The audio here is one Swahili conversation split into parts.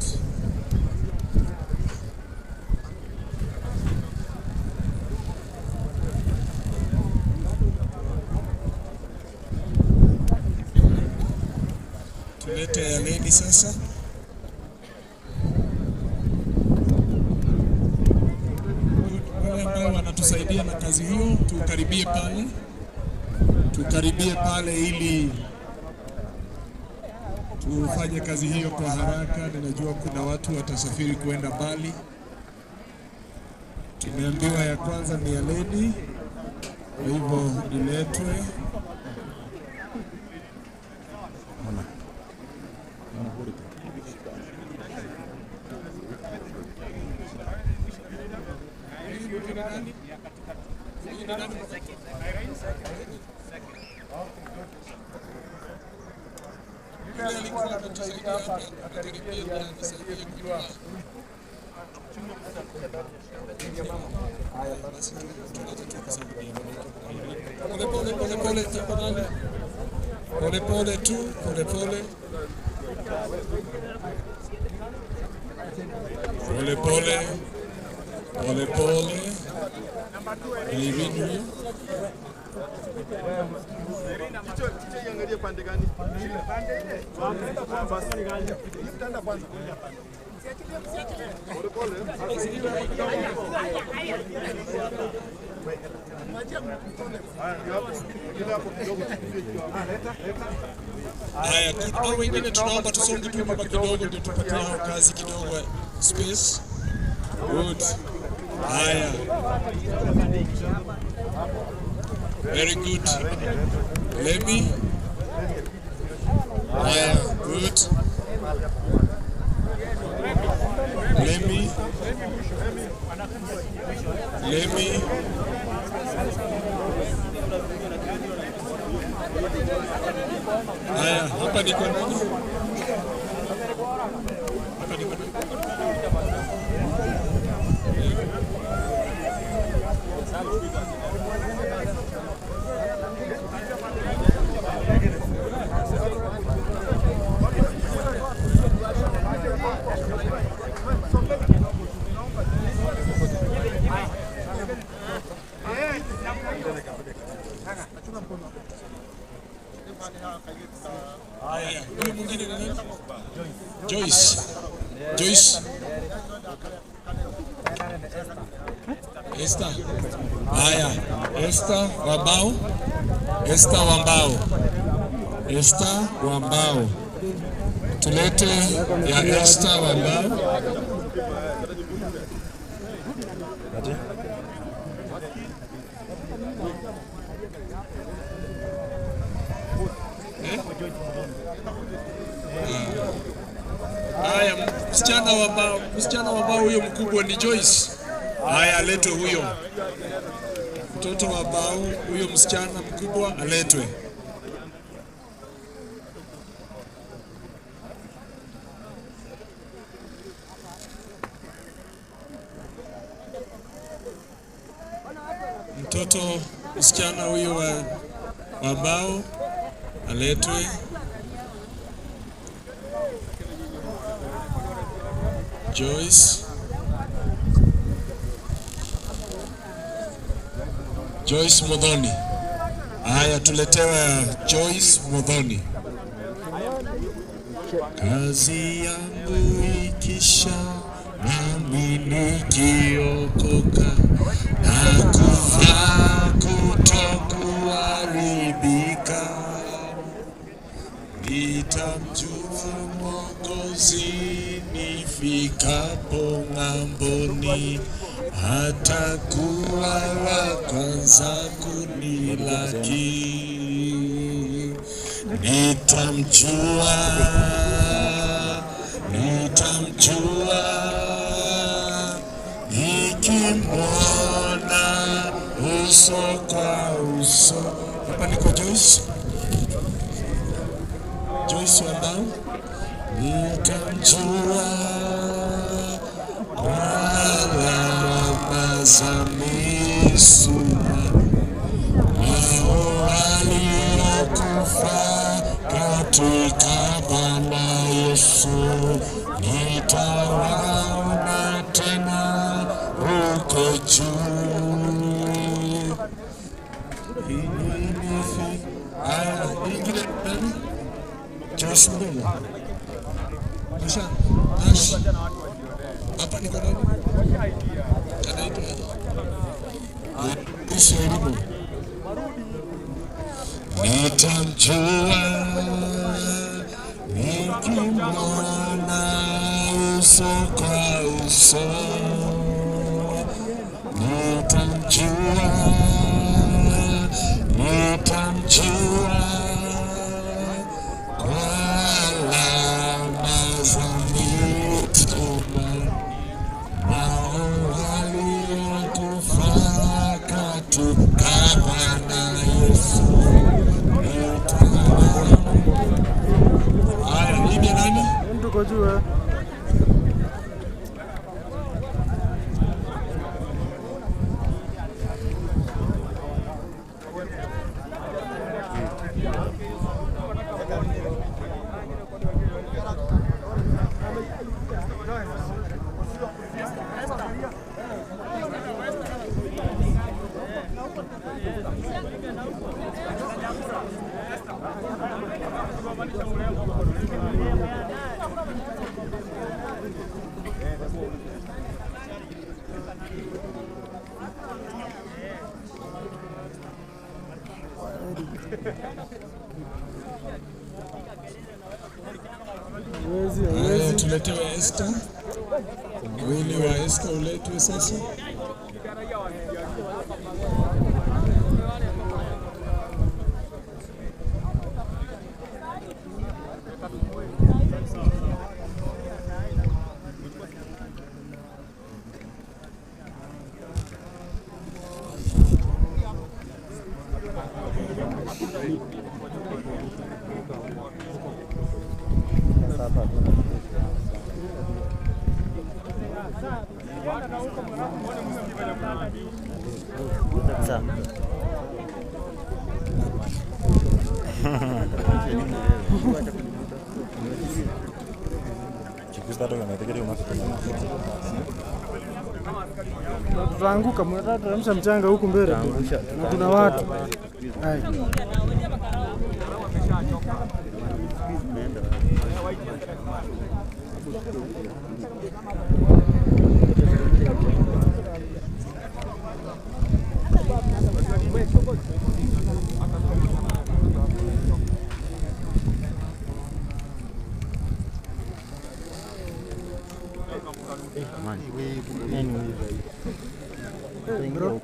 Good. Tulete ya lady sasa. Good. Wale ambao wanatusaidia na kazi hiyo, tukaribie pale, tukaribie pale ili tufanye kazi hiyo kwa haraka. Ninajua kuna watu watasafiri kuenda mbali. Tumeambiwa ya kwanza ni ya lady, kwa hivyo iletwe. Yule alikuwa anatusaidia hapa akaribia ndiye anisaidie kujua. Pole pole pole pole, tafadhali. Pole pole tu, pole pole. Pole pole. Pole pole. Irene huyo. Kichwa iangalie pande gani? Pande ile. Basi. Mtanda kwanza. Pole pole. Haya, ndio hapo. Ile hapo kidogo tukizie kichwa. Haya, hao wengine tunaomba tusonge tu nyuma kidogo ndio tupatie hao kazi kidogo space. Good. Haya. Very good. Lemmy. Haya, good. Lemmy. Lemmy. Haya, hapa ni kwa nani? Hapa ni kwa nani? Haya, huyu mwingine ni nani? Joyce. Joyce. Esther. Haya, Esther Wambao. Esther Wambao. Esther Wambao. Tulete ya Esther Wambao. Haya, msichana wa bao, msichana wa bao huyo mkubwa ni Joyce. Haya, aletwe huyo mtoto wa bao, huyo msichana mkubwa aletwe. Mtoto msichana huyo wa bao aletwe. Joyce. Joyce Modhoni. Haya, tuletewe Joyce Modhoni. Kazi yangu ikisha, nami nikiokoka, na kuvaa kutokuharibika, nitamjua Mwokozi nifikapo ng'amboni, atakuwa wa kwanza kunilaki. Nitamjua, nitamjua, nikimwona uso kwa uso. Hapa niko Joyce, Joyce Wambao. Nitamjua kwa alama za misumari hao waliokufa katika Bwana Yesu, nitawaona tena huko juu. Haya, ingine nani? Joyce Mdogo. Asha, Ash. Hapa niko nani? Anaitwa Yesu Elimu. Nitamjua nikimwona uso kwa uso, nitamjua, nitamjua kwa alama za mitume, nao waliokufa katika Bwana Yesu. Haya, hii ni nani? Mtu juu eh. Hawezi, Haya, hawezi. tuletewe Esther. Mwili wa Esther uletwe sasa. Tutaanguka, mnataka mchanga huku mbele na kuna watu. Hai. Bro.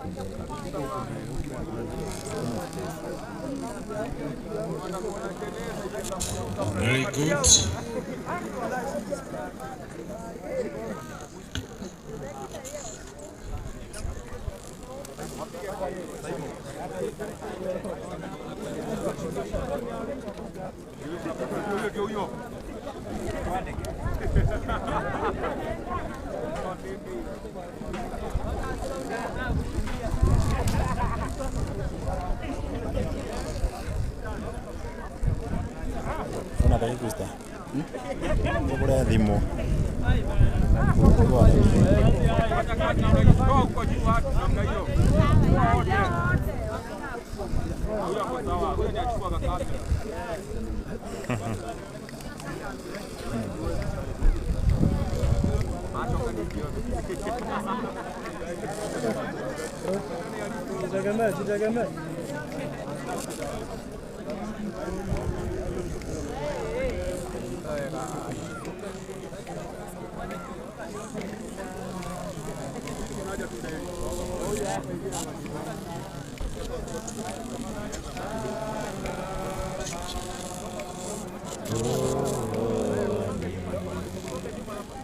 Very good. Ona kai Krista. Ũgũre thimũ. Jitegemee, jitegemee.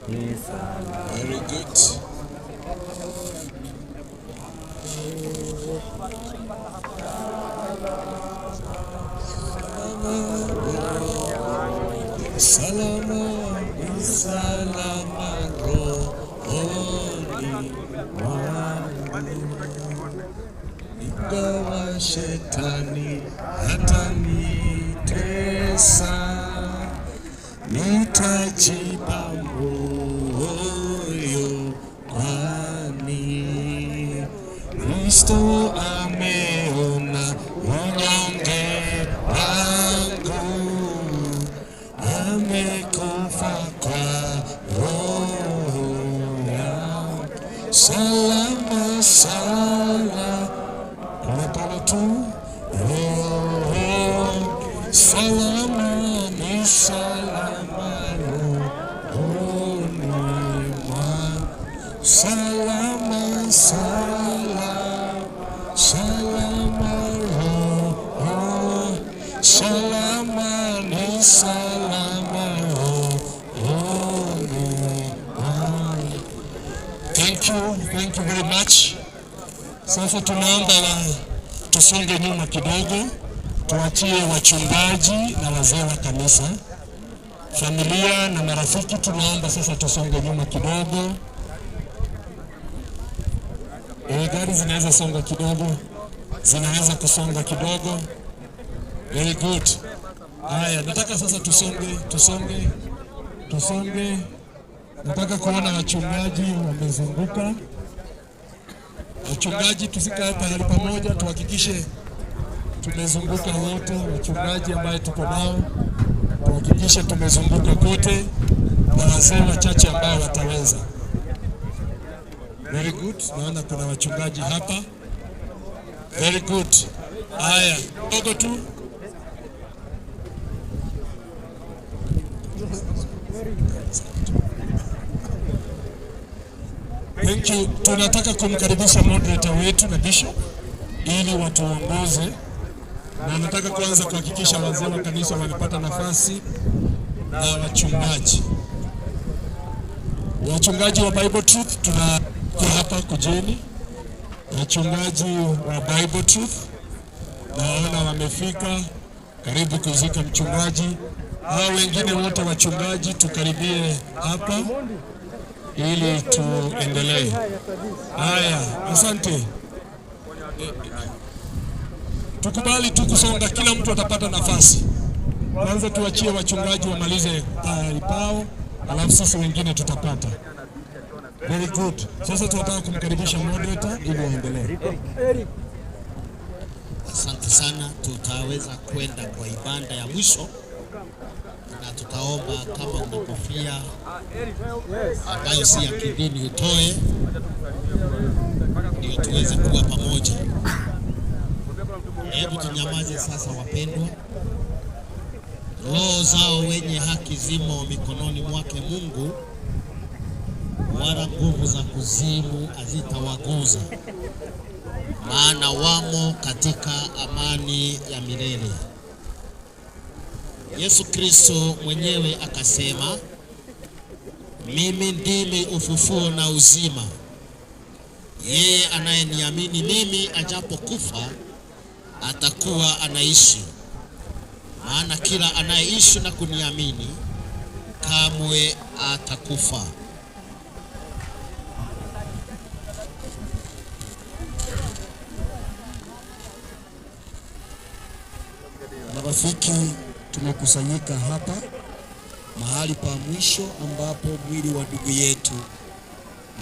Very good. Salama, salama rohoni mwangu, ingawa shetani atanitesa, nita Nitajipa moyo, kwani Kristo ameona unyonge wangu, amekufa kwa roho yangu. Salama, salama, pole pole tu, roho salama ni salama rohoni mwangu. Salama, salama, salama roho, salama ni salama rohoni mwangu. Thank you, thank you very much. Sasa tunaomba tusonge nyuma kidogo, tuachie wachungaji na wazee wa kanisa, familia na marafiki. Tunaomba sasa tusonge nyuma kidogo. Gari zinaweza songa kidogo, zinaweza kusonga kidogo. Very good. Haya, nataka sasa tusonge, tusonge, tusonge. Nataka kuona wachungaji wamezunguka. Wachungaji, tusikae pahali pamoja, tuhakikishe tumezunguka wote. Wachungaji ambaye tuko nao, tuhakikishe tumezunguka kote, na wazee wachache ambao wataweza. Very good. Naona kuna wachungaji hapa. Very good. Haya, kidogo tu. Thank you. Tunataka kumkaribisha moderator wetu na bishop ili watuongoze, na nataka kwanza kuhakikisha wazee wa kanisa wamepata nafasi na wachungaji. Wachungaji wa Bible Truth tuna hapa, kujeni. Wachungaji wa Bible Truth naona wamefika, karibu kuzika mchungaji. Hao wengine wote wachungaji tukaribie hapa ili tuendelee. Haya, asante. Tukubali tu kusonga, kila mtu atapata nafasi. Kwanza tuachie wachungaji wamalize pahali pao, alafu sisi wengine tutapata. Very good. Sasa tunataka kumkaribisha moderator ili waendelee. Asante sana, tutaweza kwenda kwa ibada ya mwisho na tutaomba kama una kofia ambayo si ya kidini utoe, ndio tuweze kuwa pamoja. Hebu tunyamaze sasa, wapendwa. Roho zao wenye haki zimo mikononi mwake Mungu, wala nguvu za kuzimu hazitawaguza, maana wamo katika amani ya milele. Yesu Kristo mwenyewe akasema, mimi ndimi ufufuo na uzima. Yeye anayeniamini mimi, ajapokufa atakuwa anaishi. Maana kila anayeishi na kuniamini kamwe atakufa. Marafiki, tumekusanyika hapa mahali pa mwisho ambapo mwili wa ndugu yetu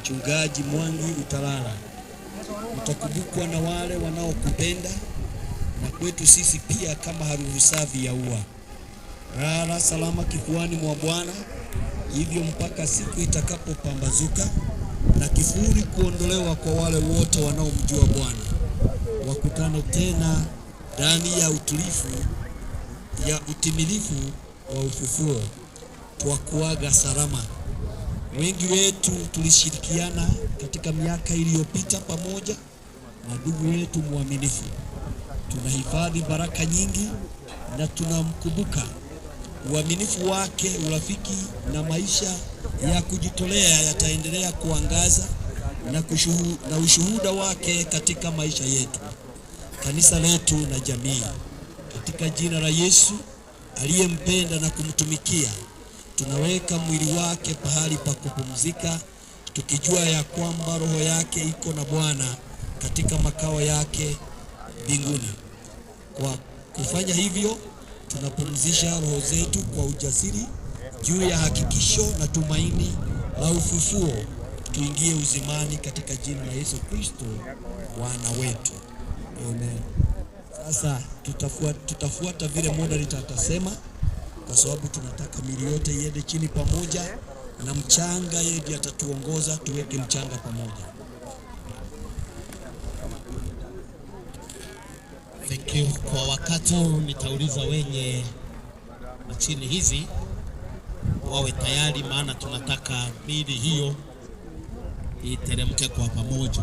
Mchungaji Mwangi utalala. Utakumbukwa na wale wanaokupenda na kwetu sisi pia kama harufu safi ya ua. Lala salama kifuani mwa Bwana, hivyo mpaka siku itakapopambazuka na kifuri kuondolewa kwa wale wote wanaomjua Bwana. Wakutane tena ndani ya utulivu ya utimilifu wa ufufuo. Twakuaga salama. Wengi wetu tulishirikiana katika miaka iliyopita pamoja na ndugu wetu mwaminifu. Tunahifadhi baraka nyingi na tunamkumbuka. Uaminifu wake, urafiki na maisha ya kujitolea yataendelea kuangaza na ushuhuda wake katika maisha yetu, kanisa letu na jamii. Katika jina la Yesu aliyempenda na kumtumikia, tunaweka mwili wake pahali pa kupumzika, tukijua ya kwamba roho yake iko na Bwana katika makao yake mbinguni. Kwa kufanya hivyo, tunapumzisha roho zetu kwa ujasiri, juu ya hakikisho na tumaini la ufufuo, tuingie uzimani katika jina la Yesu Kristo Bwana wetu. Amen. Sasa tutafuata vile moderator atasema, kwa sababu tunataka mili yote iende chini pamoja na mchanga, yeye ndiye atatuongoza tuweke mchanga pamoja. Thank you. Kwa wakati huu nitauliza wenye mashini hizi wawe tayari, maana tunataka mili hiyo iteremke kwa pamoja.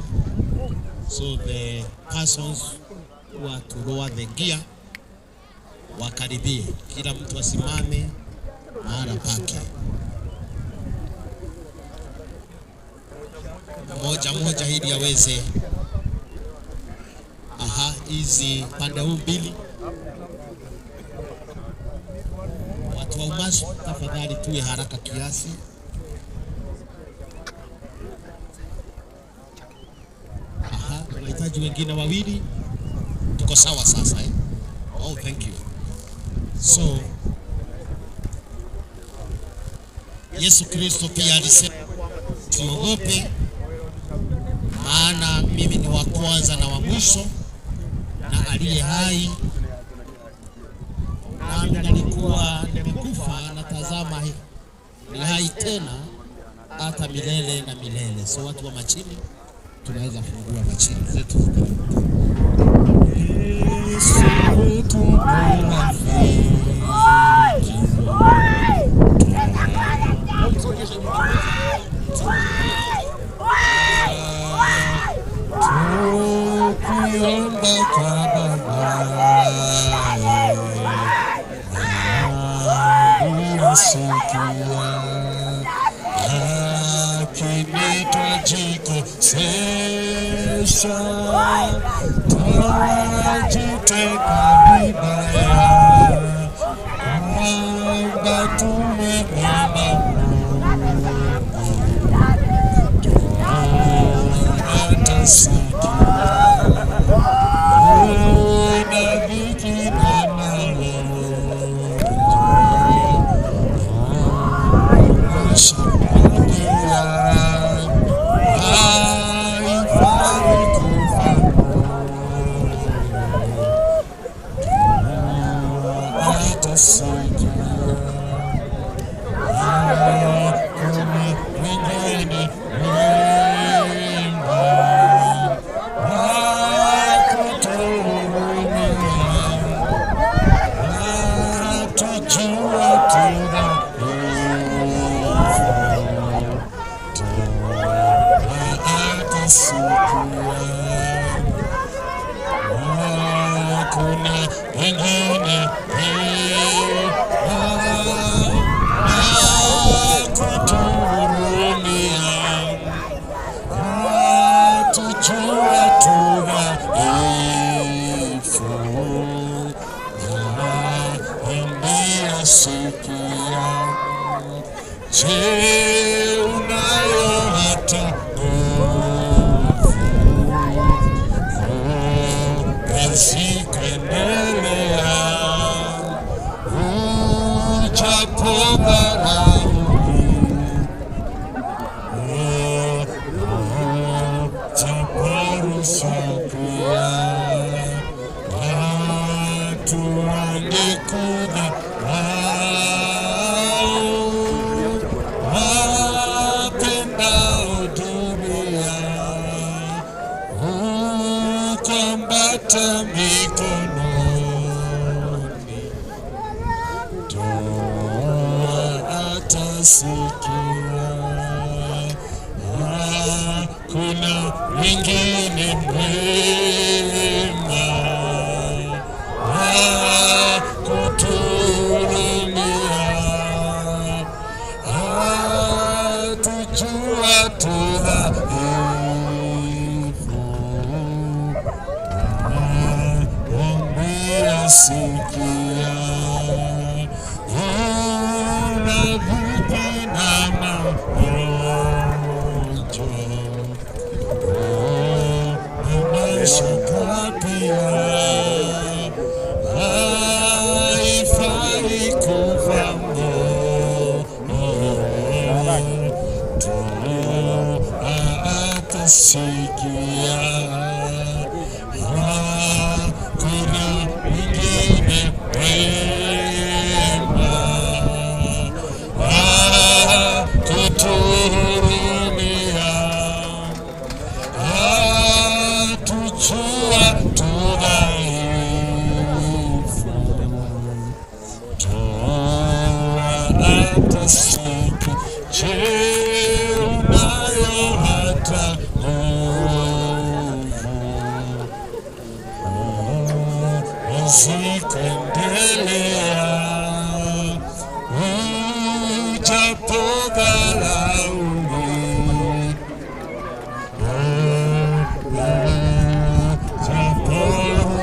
So the persons who are to lower the gear wakaribie, kila mtu asimame mahala pake, mmoja mmoja, ili aweze. Aha, hizi pande huu mbili. Watu wa Umasu, tafadhali tuwe haraka kiasi. Aha, tunahitaji wengine wawili. Tuko sawa sasa, eh? Oh, thank you. So Yesu Kristo pia alisema tuogope, maana mimi ni wa kwanza na wa mwisho na aliye hai, nami nalikuwa nimekufa, na tazama ni hai tena hata milele na milele. So watu wa machini, tunaweza fungua machini zetu. Yesu wetu rafiki, tukiomba kwa Baba asikia, lakini twajikosesha, twajiteka vibaya, kwamba tumemwomba Mungu atasikia. Una dhiki na magonjwa, unashambulia, haifai kufa atasikia. Hakuna mwingine mwema wa kutuhurumia, hatujua tu dhaifu, atasikia. Hakuna mwingine mwema wa kutuhurumia, hatujua tu dhaifu, ambia sikia. Je, unayo hata nguvu kazi kuendelea, ujapo watu wangekudharau, wapendao dunia hukwambata mikononi, toa atasikia. Hakuna mwingine mwema wa kutuhurumia, hatujua tu dhaifu, Mwambia sikia, una dhiki na magonjwa, una mashaka. Usipodharauli,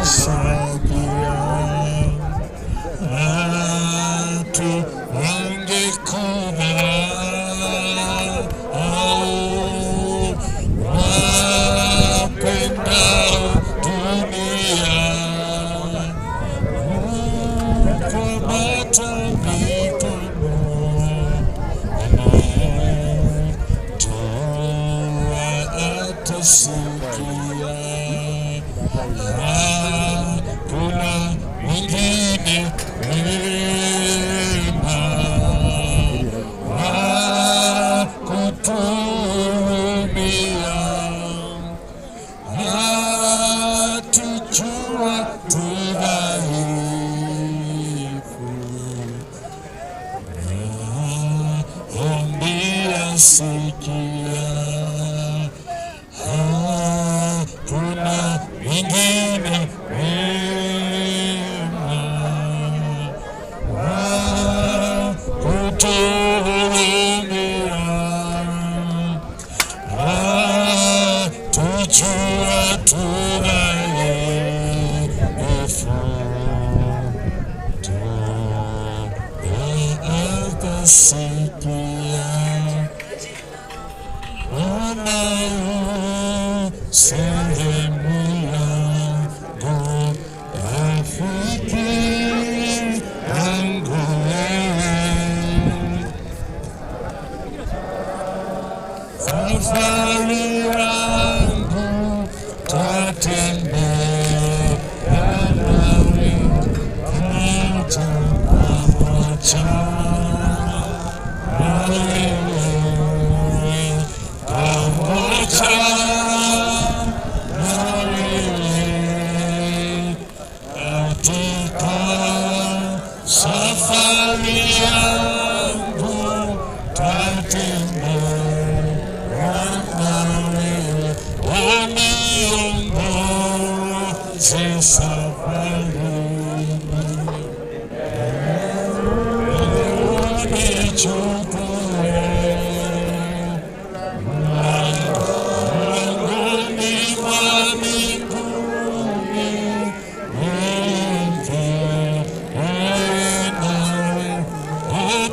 ujaposaidia, watu wangekudharau, wapendao dunia kwa mikono toa atasikia. Hakuna mwingine mwema wa kutuhurumia, atujua tu dhaifu, ombi asikia. Hakuna mwingine mwema wa kutuhurumia, atujua tu dhaifu, atasikia. Bwana sehemu yangu, rafiki yangu wewe. Safari yangu tatembea nawe, pamoja na wewe, pamoja na wewe katika safari yangu tatembea nawe, uniongoze safarini, unichukue mbinguni mwa mbinguni, niwe nawe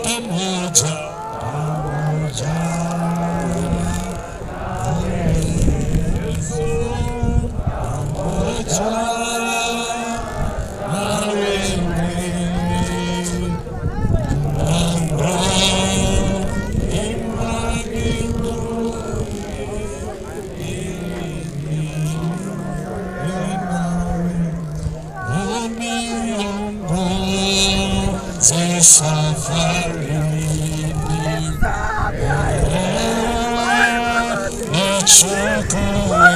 pamoja, pamoja Yesu, pamoja na wewe. Mbinguni mwa mbinguni, uniongoze safarini, nichukue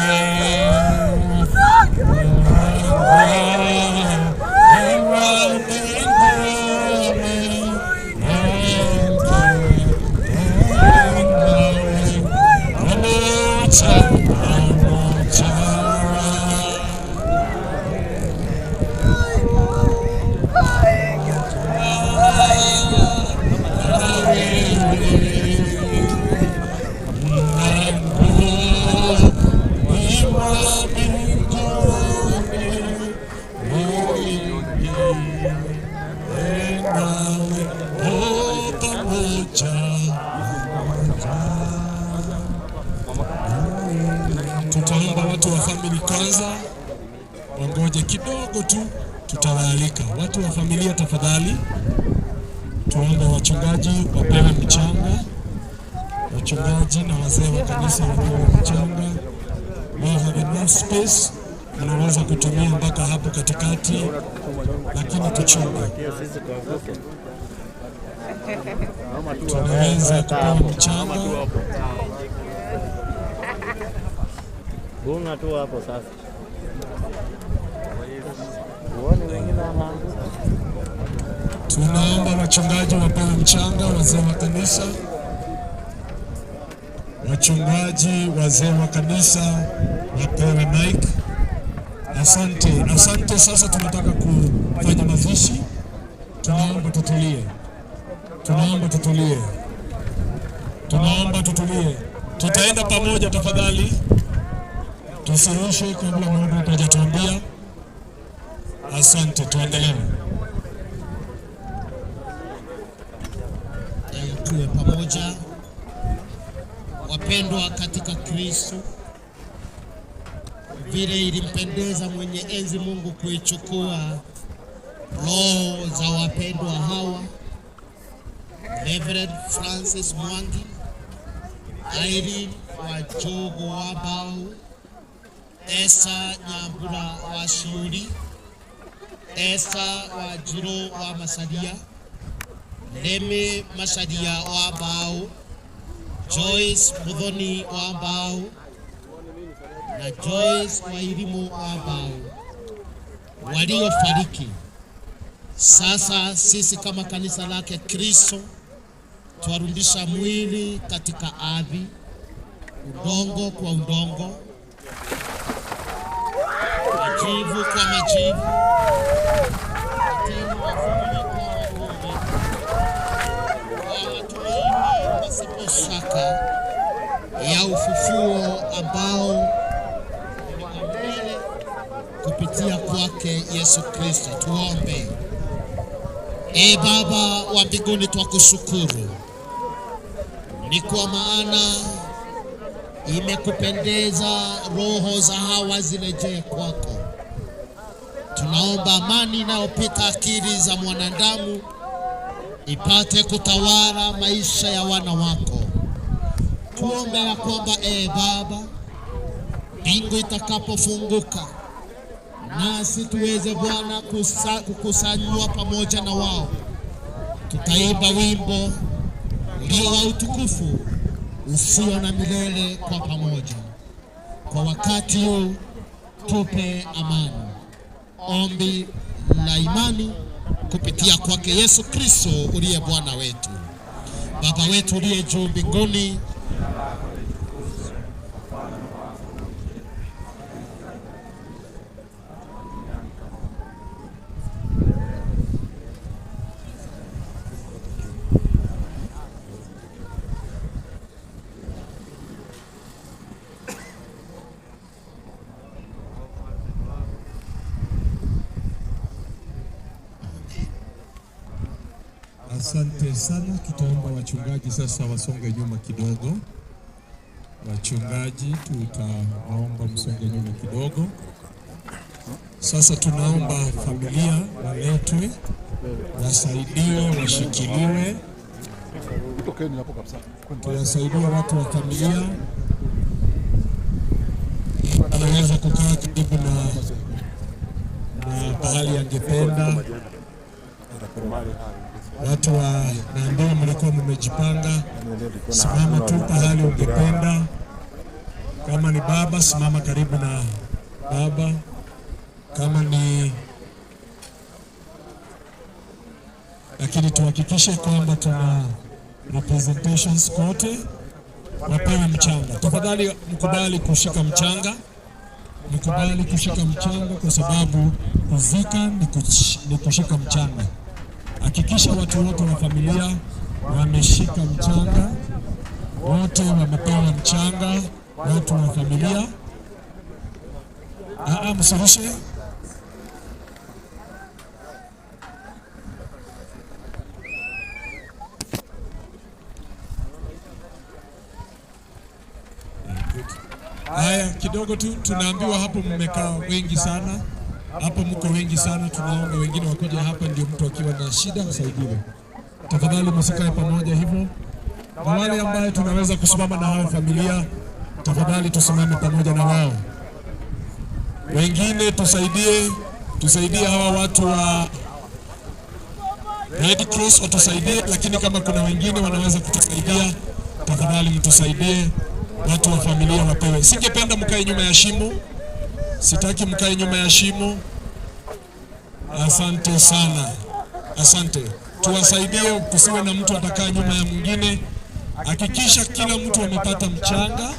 mbinguni mwa mbinguni, pamoja, pamoja. Tutaomba watu wa family kwanza wangoje kidogo tu, tutawaalika watu wa familia. Tafadhali tuombe wachungaji wapewe mchanga, wachungaji na wazee wa kanisa wapewe mchanga. We have enough space, mnaweza kutumia mpaka hapo katikati, lakini tuchunge, tunaweza kupewa mchanga. Gonga tu hapo sasa. Uone wengine wanaanguka. Tunaomba wachungaji wapewe mchanga, wazee wa kanisa, wachungaji, wazee wa kanisa wapewe mic. Asante, asante. Sasa tunataka kufanya mazishi, tunaomba tutulie, tunaomba tutulie. Tunaomba tutulie, tutaenda pamoja tafadhali, tusirushe kabla Mungu hajatuambia. Asante, tuendelee. Tuwe pamoja wapendwa katika Kristo, vile ilimpendeza mwenye enzi Mungu kuichukua roho za wapendwa hawa, Reverend Francis Mwangi, Irene Wanjugu wa Mbau, Esther Nyambura wa Shiuri, Esther Wanjiru wa Macharia, Lemi Macharia wa Mbau, Joyce Muthoni wa Mbau na Joyce Wairimu wa Mbau waliofariki. Sasa sisi kama kanisa lake Kristo twarudisha mwili katika ardhi, udongo kwa udongo, majivu kwa majivu, tena mavumbi kwa mavumbi, kwa matumaini pasipo shaka ya ufufuo ambao ni wa milele kupitia kwake Yesu Kristo. Tuombe. E Baba wa mbinguni, twakushukuru ni kwa maana imekupendeza roho za hawa zirejee kwako. Tunaomba amani inayopita akili za mwanadamu ipate kutawala maisha ya wana wako. Tuombe ya kwamba e Baba, mbingu itakapofunguka nasi tuweze Bwana kukusanywa pamoja na wao, tutaimba wimbo ulio wa utukufu usio na milele kwa pamoja. Kwa wakati huu tupe amani. Ombi la imani kupitia kwake Yesu Kristo uliye Bwana wetu. Baba wetu uliye juu mbinguni, Asante sana. Tutaomba wachungaji sasa wasonge nyuma kidogo. Wachungaji tutawaomba msonge nyuma kidogo. Sasa tunaomba familia waletwe, wasaidiwe, washikiliwe. Tuwasaidie watu wa familia, anaweza kukaa karibu na pahali angependa. Watu wa naambiwa mlikuwa mmejipanga, simama tu pahali ungependa. Kama ni baba, simama karibu na baba. Kama ni lakini tuhakikishe kwamba tuna representations kote, wapewe mchanga. Tafadhali mkubali kushika mchanga, mkubali kushika mchanga, kwa sababu kuzika ni kushika mchanga. Hakikisha watu wote wa familia wameshika mchanga, wote wamepewa mchanga, watu wa familia. Msirushe. Haya, kidogo tu tunaambiwa hapo mmekaa wengi sana, hapo mko wengi sana. Tunaomba wengine wakuja hapa, ndio mtu akiwa na shida asaidiwe. Tafadhali msikae pamoja hivyo, na wale ambaye tunaweza kusimama na hao familia, tafadhali tusimame pamoja na wao. Wengine tusaidie, tusaidie hawa watu wa Red Cross watusaidie, lakini kama kuna wengine wanaweza kutusaidia, tafadhali mtusaidie. Watu wa familia wapewe. Singependa mkae nyuma ya shimo, sitaki mkae nyuma ya shimo. Asante sana, asante. Tuwasaidie, kusiwe na mtu atakaa nyuma ya mwingine. Hakikisha kila mtu amepata mchanga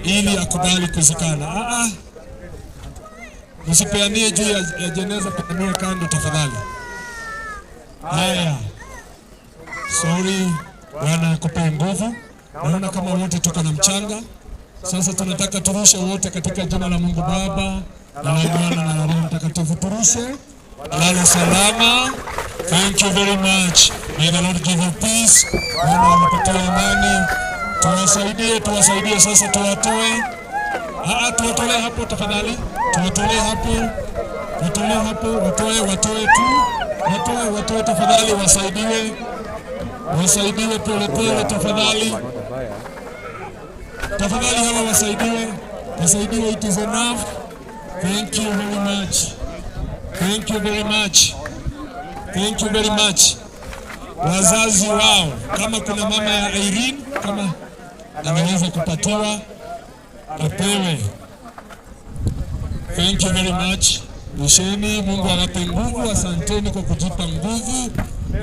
ili akubali kuzikana. Msipeanie juu ya jeneza, peanie kando tafadhali. Haya, sorry, Bwana akupe nguvu. Naona kama wote tuko na mchanga. Sasa tunataka turushe wote katika jina la Mungu Baba na la Mwana na la Roho Mtakatifu. Turushe, lala salama. Thank you very much. May the Lord give you peace. Bwana awapatie amani. Tuwasaidie, tuwasaidie sasa, tuwatoe. Ah, tuwatolee hapo tafadhali, tuwatolee hapo, watolee hapo, watoe, watoe tu, watoe, watoe tafadhali, wasaidiwe, wasaidiwe polepole tafadhali, tafadhali hawa wasaidiwe, wasaidiwe. It is enough. Thank you very much. Thank you very much. Thank you very much. Wazazi wao, kama kuna mama ya Irene, kama anaweza kupatiwa apewe. Thank you very much. Rusheni, Mungu awape nguvu. Asanteni kwa kujipa nguvu.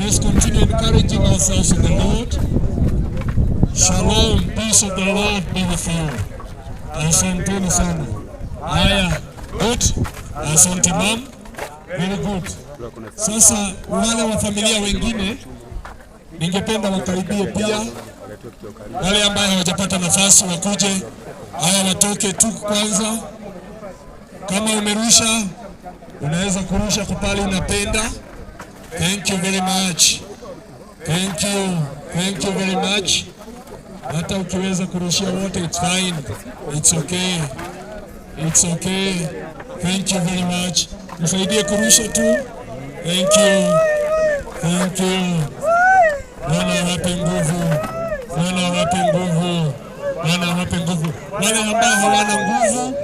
Let's continue encouraging ourselves in the Lord. Shalom, peace of the Lord be with you. Asanteni sana. Haya, good. Asante, ma'am. Very good. Sasa wale wa familia wengine ningependa wakaribie pia, wale ambao hawajapata nafasi wakuje. Haya, watoke tu kwanza. Kama umerusha, unaweza kurusha kwa pale unapenda. Thank you very much. Thank you. Thank you very much. Hata ukiweza kurushia wote, it's fine. It's okay. It's okay. Thank you very much. Msaidie kurusha tu. Thank you. Thank you. Bwana awape nguvu. Bwana awape nguvu. Bwana awape nguvu. Wale ambao hawana nguvu,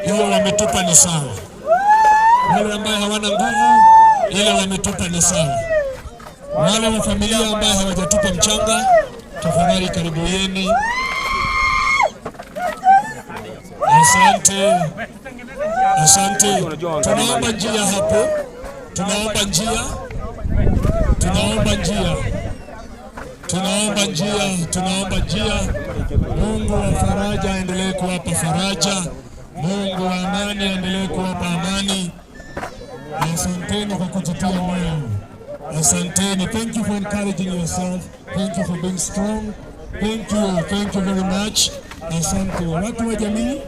hiyo wametupa ni sawa. Wale ambao hawana nguvu, ile wametupa ni sawa. Wale wa familia ambao hawajatupa mchanga, tafadhali karibueni. Asante, asante. Tunaomba njia hapo, tunaomba njia, tunaomba njia, tunaomba njia, tunaomba njia. Mungu wa faraja aendelee kuwapa faraja. Mungu wa amani aendelee kuwapa amani. Asanteni kwa kujitia moyo. Asanteni. Thank you for encouraging yourself. Thank you for being strong. Thank you. Thank you very much. Asante. Watu wa jamii.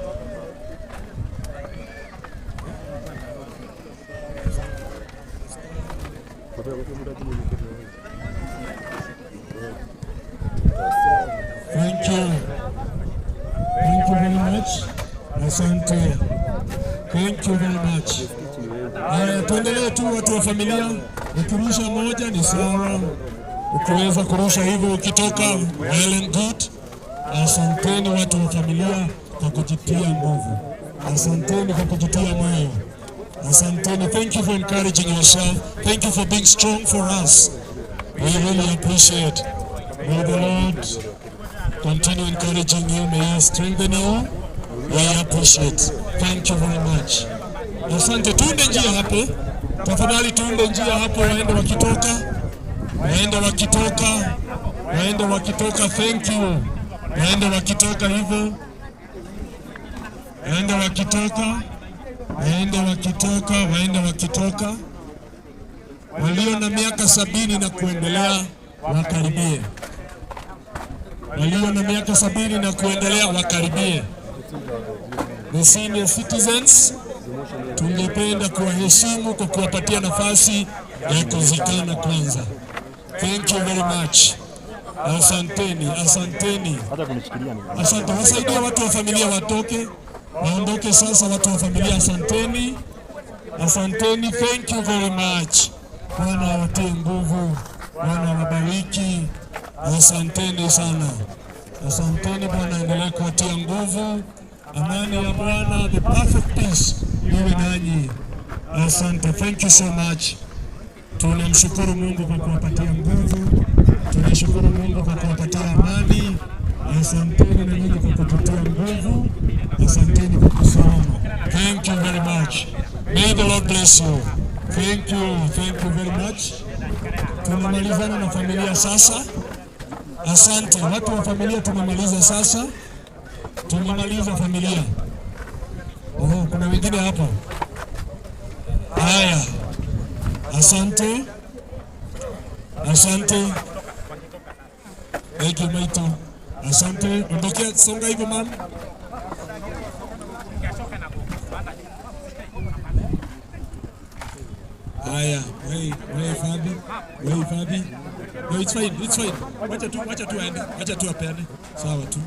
Thank you. Thank you very much. Asante. Thank you very much. Haya, tuendelee tu watu wa familia. Ukirusha moja ni sawa, ukiweza kurusha hivyo ukitoka, well and good. Asanteni watu wa familia kwa kujitia nguvu. Asanteni kwa kujitia moyo. Asanteni. Thank you for encouraging yourself. Thank you for being strong for us. We really appreciate. May the Lord continue encouraging you. May He strengthen you. We appreciate. Thank you very much. Asante. Tuunde njia hapo tafadhali, tuunde njia hapo, waende wakitoka, waende wakitoka, waende wakitoka. Thank you. Waende wakitoka hivyo, waende wakitoka, waende wakitoka, waende wakitoka. Walio na miaka 70 na kuendelea wakaribie, walio na miaka 70 na kuendelea wakaribie. The senior citizens tungependa kuwaheshimu kwa kuwapatia nafasi ya kuzikana kwanza. Thank you very much. Asanteni, asanteni, asante. Wasaidie watu wa familia watoke, waondoke sasa. Watu wa familia, asanteni, asanteni. Thank you very much. Bwana awatie nguvu, Bwana awabariki. Asanteni sana, asanteni. Bwana aendelee kuwatia nguvu. Amani ya Bwana, the perfect peace, iwe nanyi. Asante, thank you so much. Tunamshukuru Mungu kwa kuwapatia nguvu, tunashukuru Mungu kwa kuwapatia amani. Asanteni na nyinyi kwa kututia nguvu, asanteni kwa kusimama. Thank you very much. May the Lord bless you. Thank you, thank you very much. Tunamalizana na familia sasa. Asante watu wa familia, tumemaliza sasa, tumemaliza familia. Oh, kuna wengine hapo. Haya, asante, asante. Thank you, Maito. Asante, ondokea, songa hivyo ma'am. Haya, hey, hey Fabi, hey Fabi. No, it's fine, it's fine. Wacha tu aende, wacha tu apeane. Sawa tu.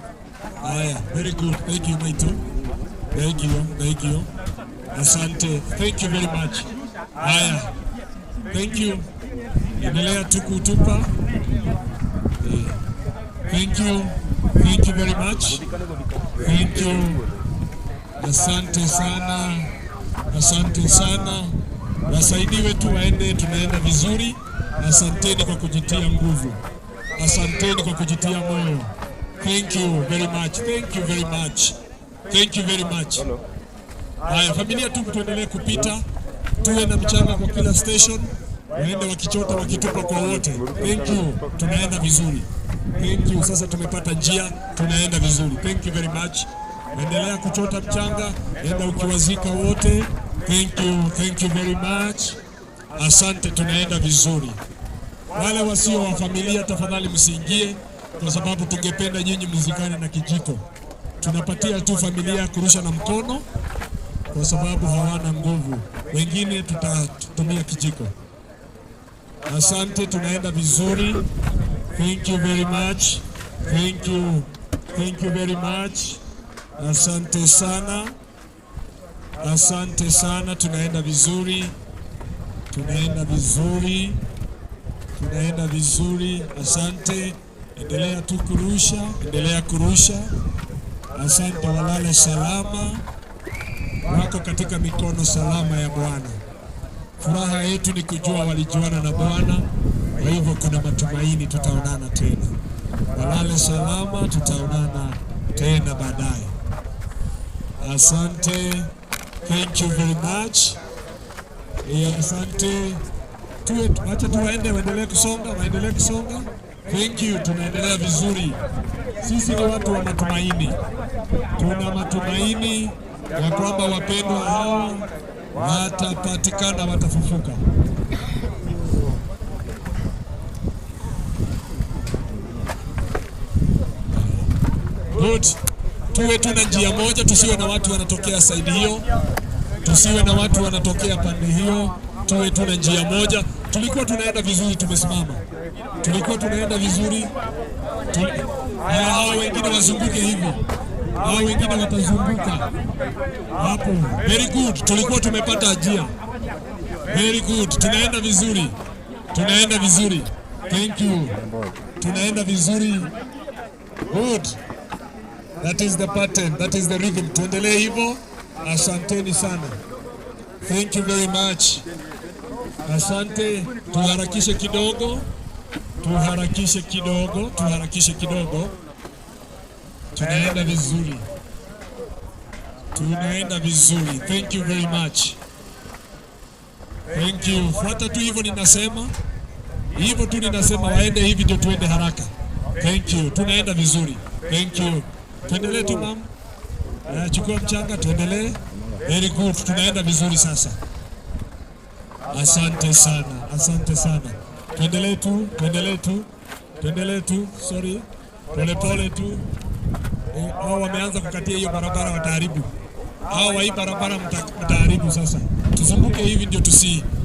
Haya, very good. Thank you, Maito. Thank you, thank you. Asante. Thank you very much. Haya. Thank you. Endelea tu kutupa. Thank you. Thank you very much. Thank you. Asante sana. Asante sana. Wasaidiwe tu waende, tunaenda vizuri. Asanteni kwa kujitia nguvu. Asanteni kwa kujitia moyo. Thank you very much. Thank you very much. Thank you very much. Haya, familia tu tuendelee kupita, tuwe na mchanga kwa kila station, waende wakichota wakitupa kwa wote. Thank you, tunaenda vizuri. Thank you. Sasa tumepata njia, tunaenda vizuri. Thank you very much. Endelea kuchota mchanga, enda ukiwazika wote. Thank you, thank you very much. Asante, tunaenda vizuri. Wale wasio wa familia tafadhali msiingie, kwa sababu tungependa nyinyi mzikane na kijiko. Tunapatia tu familia kurusha na mkono, kwa sababu hawana nguvu. Wengine tutatumia kijiko. Asante, tunaenda vizuri. Thank you very much. Thank you. Thank you very much. Asante sana. Asante sana, tunaenda vizuri. Tunaenda vizuri. Tunaenda vizuri. Asante. Endelea tu kurusha, endelea kurusha. Asante, walale salama. Wako katika mikono salama ya Bwana. Furaha yetu ni kujua walijuana na Bwana, kwa hivyo kuna matumaini tutaonana tena. Walale salama, tutaonana tena baadaye. Asante, thank you very much. Asante. Tuwe, wacha tu waende, waendelee kusonga, waendelee kusonga. Thank you, tunaendelea vizuri. Sisi ni watu wa matumaini, tuna matumaini ya kwamba wapendwa hawa watapatikana, watafufuka. Good. Tuwe tuna njia moja, tusiwe na watu wanatokea side hiyo, tusiwe na watu wanatokea pande hiyo, tuwe tuna njia moja. Tulikuwa tunaenda vizuri, tumesimama. Tulikuwa tunaenda vizuri. Hao wengine wazunguke hivi, hao wengine watazunguka hapo. Very good, tulikuwa tumepata njia. Very good, tunaenda vizuri, tunaenda vizuri. Thank you, tunaenda vizuri. Good. That is the pattern, that is the rhythm. Tuendelee hivyo. Asanteni sana. Thank you very much. Asante. Tuharakishe kidogo. Tuharakishe kidogo, tuharakishe kidogo. Tunaenda vizuri. Tunaenda vizuri. Thank you very much. Thank you. Fuata tu hivyo ninasema. Hivyo tu ninasema waende hivi ndio tuende haraka. Thank you. Tunaenda vizuri. Thank you. Tuendelee tu ma'am. Chukua mchanga tuendelee. Very good. Tunaenda vizuri sasa. Asante sana. Asante sana. Tuendelee tu, tuendelee tu. Tuendelee tu. Sorry. Pole pole tu. Hao wameanza kukatia hiyo barabara wataharibu. Hao wa hii barabara mtaharibu sasa. Tuzunguke hivi ndio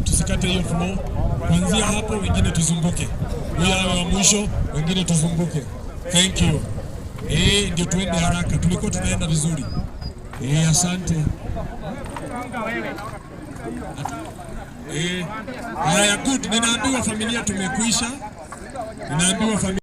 tusikate hiyo flow. Kuanzia hapo wengine tuzunguke. Huyo awe wa mwisho, wengine tuzunguke. Thank you. Ndio tuende haraka. Tulikuwa tunaenda vizuri. Asante. Haya, good. Ninaambiwa familia tumekwisha. Ninaambiwa familia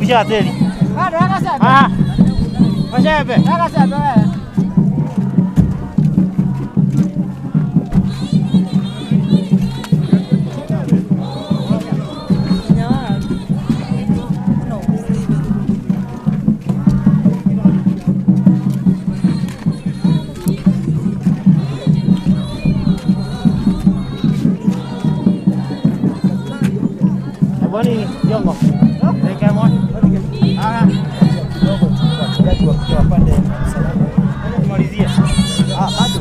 Bishateli. Ah. Mashebe. Boni Jongo. Ah. Kidogo tu wachungaji wakuja wapande msalaba. Tumalizie. Ah, bado.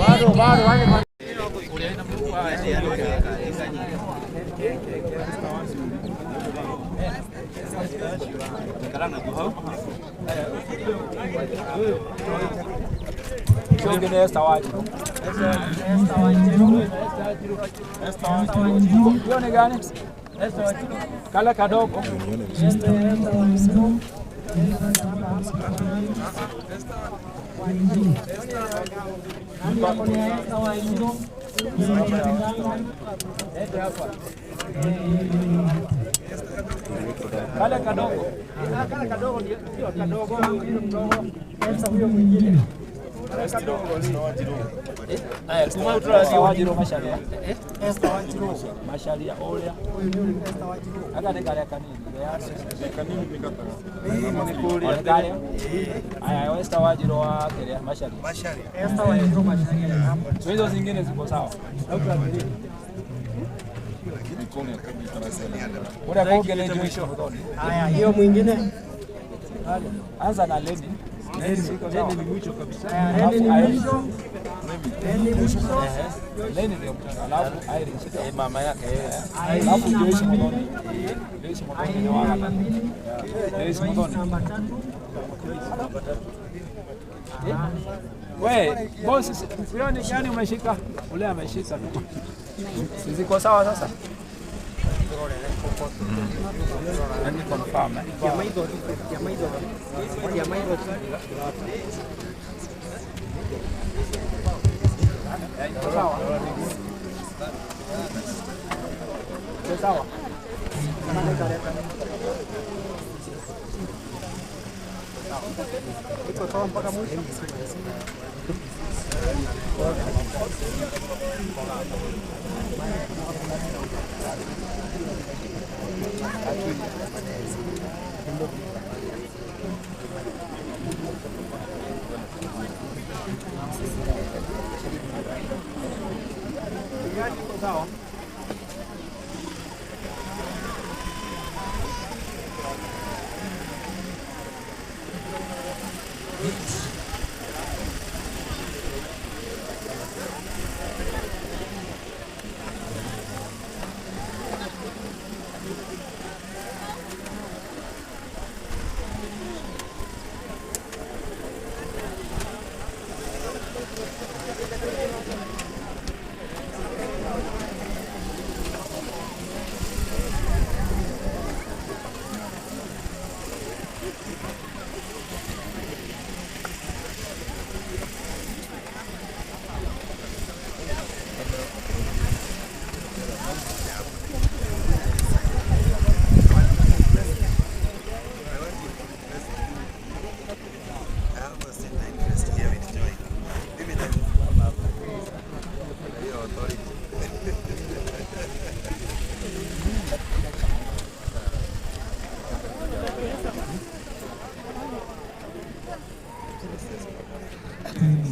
Bado bado bado. Kala kadogo. Kale kadogo. Kale kadogo ndio kadogo mdogo. Sasa huyo mwingine. Hizo zingine ziko sawa. Haya, hiyo mwingine. Anza na Leni. Leni ni mwisho kabisa. Leni ni mwisho. Leni mwisho. Leni ndio mwisho. Alafu Irene. Mama yake. Alafu Joyce Modoni. Joyce Modoni ni wa Joyce Modoni. We, boss, hiyo ni gani umeshika? Ule ameshika tu. Ziko sawa sasa? Let me confirm. Sawa. Iko sawa mpaka mwisho. Sawa.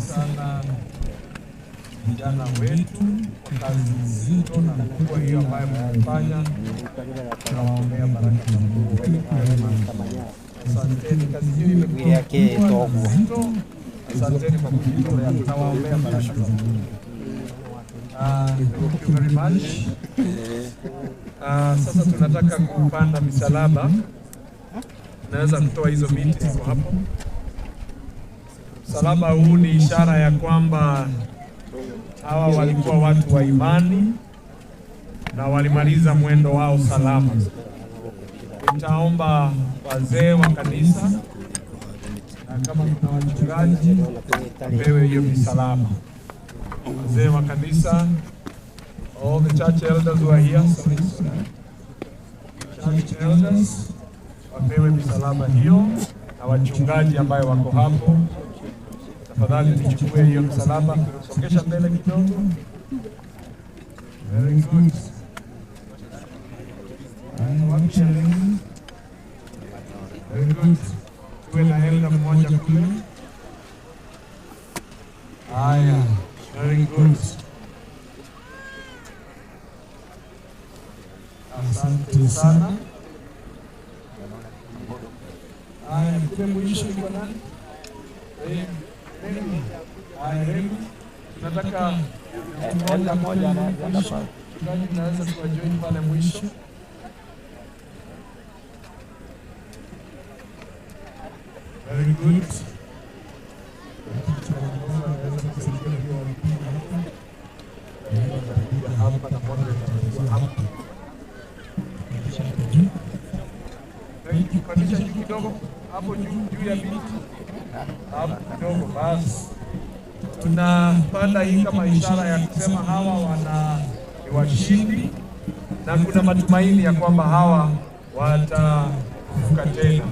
Sana vijana wetu kwa kazi nzito na kubwa hiyo ambayo mmefanya. Tunawaombea baraka za Mungu. Asanteni, kazi hiyo imekuwa nzito. Asanteni kwa kujitolea, tunawaombea baraka za Mungu. Thank you very much. Sasa tunataka kupanda misalaba. Naweza kutoa hizo miti ziko hapo. Msalaba huu ni ishara ya kwamba hawa walikuwa watu wa imani na walimaliza mwendo wao salama. Nitaomba wazee wa kanisa na kama kuna wachungaji wapewe hiyo misalaba. Wazee wa kanisa, all the church elders who are here, sorry. Church elders, Wapewe misalaba hiyo na wachungaji ambayo wako hapo. Tafadhali tuchukue hiyo msalaba, songesha mbele kidogo. Very good. Wapi sherehe? Very good. Tuwe na elda mmoja kule. Haya, very good. Asante sana. Haya, kule mwisho ni kwa nani? Haya, hebu tunataka Elda mmoja anaenda pale. mchungaji, tunaweza kuwajoin pale mwisho. Very good. Hapa na moderator atakuwa hapa. Thank you. Pandisha juu kidogo hapo juu juu ya viti hapo kidogo basi. Tunapanda hii kama ishara ya kusema hawa wana ni washindi na kuna matumaini ya kwamba hawa watafufuka tena.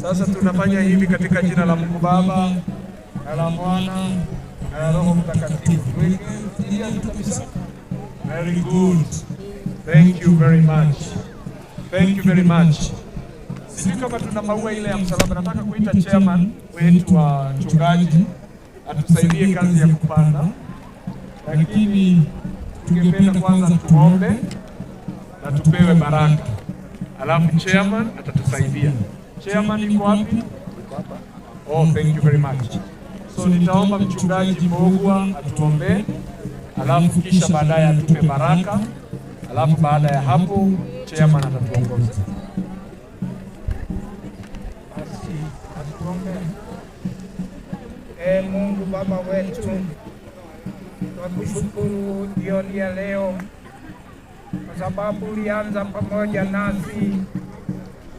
Sasa tunafanya hivi katika jina la Mungu Baba na la Mwana na la Roho Mtakatifu. Tuweke tilia tu kabisa. Very good. Thank you very much. Thank you very much. Sijui kama tuna maua ile ya msalaba. Nataka kuita chairman wetu wa mchungaji atusaidie kazi ya kupanda, lakini tungependa kwanza tuombe na tupewe baraka, alafu chairman atatusaidia. Chairman yuko wapi? Oh, thank you very much. So nitaomba mchungaji Mbogwa atuombee, alafu kisha baadaye atupe baraka, alafu baada ya hapo chairman atatuongoza. Basi atuombe. Ee Mungu Baba wetu, twakushukuru jioni ya leo kwa sababu ulianza pamoja nasi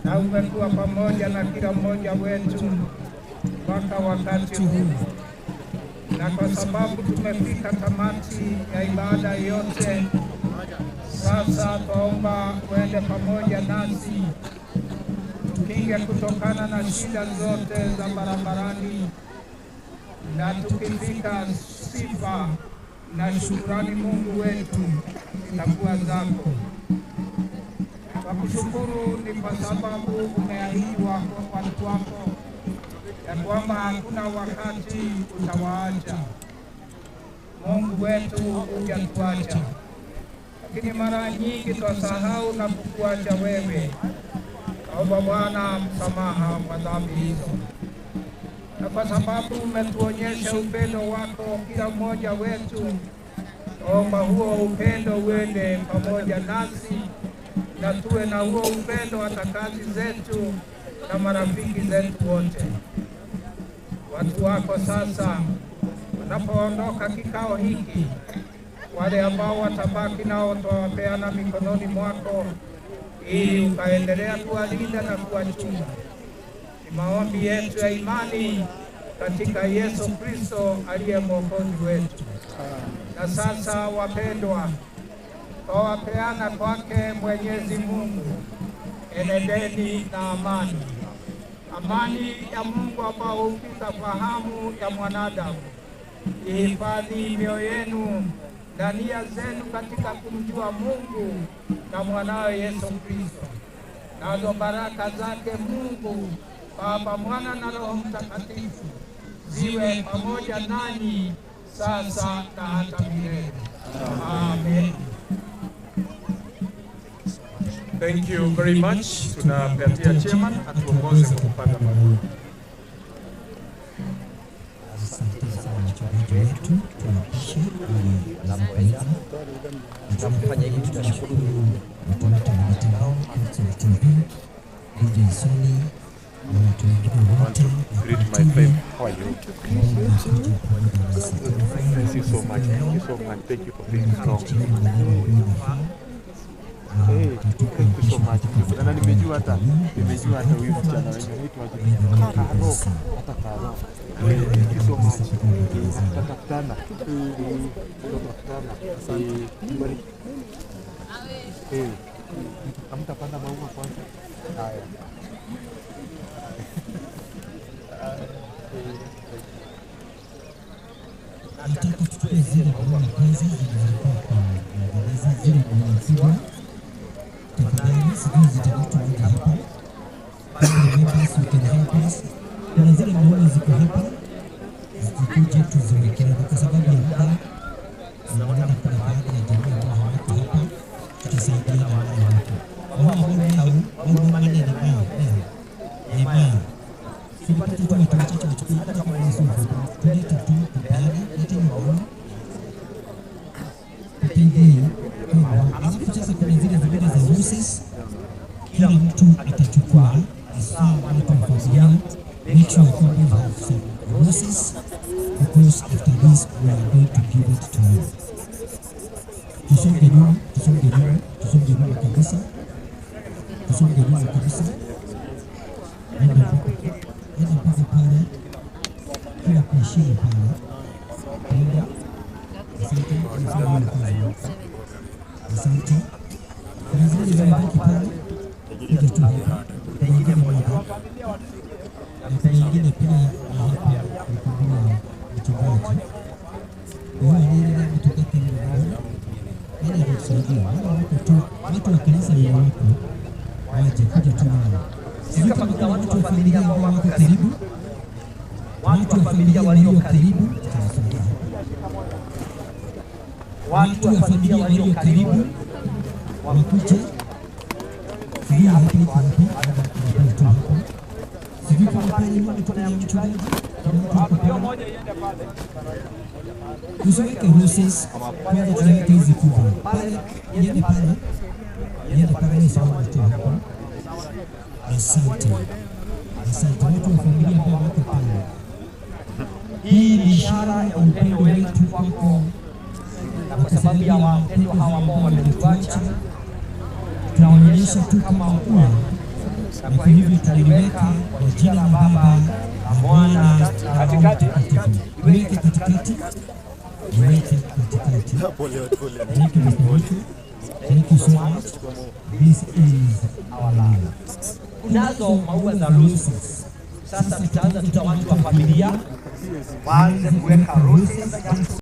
na umekuwa pamoja na kila mmoja wetu mpaka wakati huu, na kwa sababu tumefika tamati ya ibada yote, sasa twaomba uende pamoja nasi, tukinge kutokana na shida zote za barabarani, na tukifika sifa na shukurani Mungu wetu zitakuwa zako. Twakushukuru ni kwa sababu umeahidi wako watu wako ya kwamba hakuna wakati utawaacha. Mungu wetu hujatuacha, lakini mara nyingi twasahau na kukuacha wewe. Naomba Bwana msamaha kwa dhambi hizo, na kwa sababu umetuonyesha upendo wako kila mmoja wetu, naomba huo upendo uende pamoja nasi na tuwe na huo upendo hata kazi zetu na marafiki zetu wote. Watu wako sasa wanapoondoka kikao hiki, wale ambao watabaki nao twawapeana mikononi mwako ili ukaendelea kuwalinda na kuwachunga. Ni maombi yetu ya imani katika Yesu Kristo aliye Mwokozi wetu. Na sasa wapendwa, twawapeana kwake Mwenyezi Mungu. Enendeni na amani. Amani ya Mungu ambao hupita fahamu ya mwanadamu ihifadhi mioyo yenu na nia zenu katika kumjua Mungu na mwanawe Yesu Kristo. Nazo baraka zake Mungu Baba, Mwana na Roho Mtakatifu ziwe pamoja nanyi sasa na hata milele. Amen. Thank you very much. Tunapatia chairman atuongoze kwa kupanda maua. Asante sana mchungaji wetu, tuwapishe ili Tunapoenda tunapofanya hivi, tunashukuru watu wote wa mitandao, Hudson TV, DJ Sony na watu wengine wote na Greet my TV friend. How are you? ambao wamekuja pamoja nasi. Thank you so much. Thank you so much. Thank you for being strong. Hey, thank you so much. Na nimejua hata huyu msichana wenyu anaitwa aje? Karo. Hata Karo. Hey, thank you so much. Tutatafutana. Tutatafutana. Bariki. Hamtapanda maua kwanza? Haya. Nataka tuchukue zile maua kwanza zilizokuwa kwa magereza, zile maua kubwa. Tafadhali, sijui zitaletwa aje hapa. Family members, you can help us. Kuna zile maua ziko hapa, zikuje tuziwekelee, kwa sababu ya muda. Naona kuna baadhi ya jamii ambao hawako hapa, tutasaidiana wale wako. Maua ambao nao manene mao mao Tulipata tu watu wachache wachukue, hata kama ni sufu, tulete tu tupeane, leteni maua tupigie maua. Alafu sasa kuna zile zingine za roses, kila mtu atachukua, hasa watu wa familia. Make sure kwamba you have some roses because after this we are going to give it to you. Tusonge nyuma, tusonge nyuma, tusonge nyuma kabisa, tusonge nyuma kabisa. Enda mpaka, enda mpaka pale, kila kuheshimu pale. Enda. Asante, asante. Asante. Kuna zile zimebaki pale, kuja tu hapa. Kuna ingine moja na kuna ingine pia ya hapa mkubwa mchungaji. Wewe nini na mtu kati ni nani? Nani atatusaidia? Wale wako tu, watu wa kanisa wenye wako waje kuja tu nao. Sijui kama kuna watu wa familia ambao wako karibu, watu wa familia walio karibu, tutasaidia. Watu wa familia walio karibu wakuje. Sijui hapa iko wapi, labda tu hapa. Sijui kama pale nyuma mikono ya mchungaji, kuna mtu ako pale. Tusiweke roses kwanza, tunaweka hizi kubwa pale, iende pale, iende pale, simama tu hapo. Asante, asante watu wa familia ambao wako pale. Hii ni ishara ya upendo wetu kwako, Na kwa sababu ya wapendwa hawa ambao wametuacha, tunaonyesha tu kama ua, na kwa hivyo tunaliweka kwa jina la Baba na Mwana na Roho Mtakatifu. Iweke katikati, iweke katikati. Thank you, Mr. Richo. Thank you so much. This is our love. Kunazo maua za roses. Sasa tutaanza tuta watu wa familia waanze kuweka roses.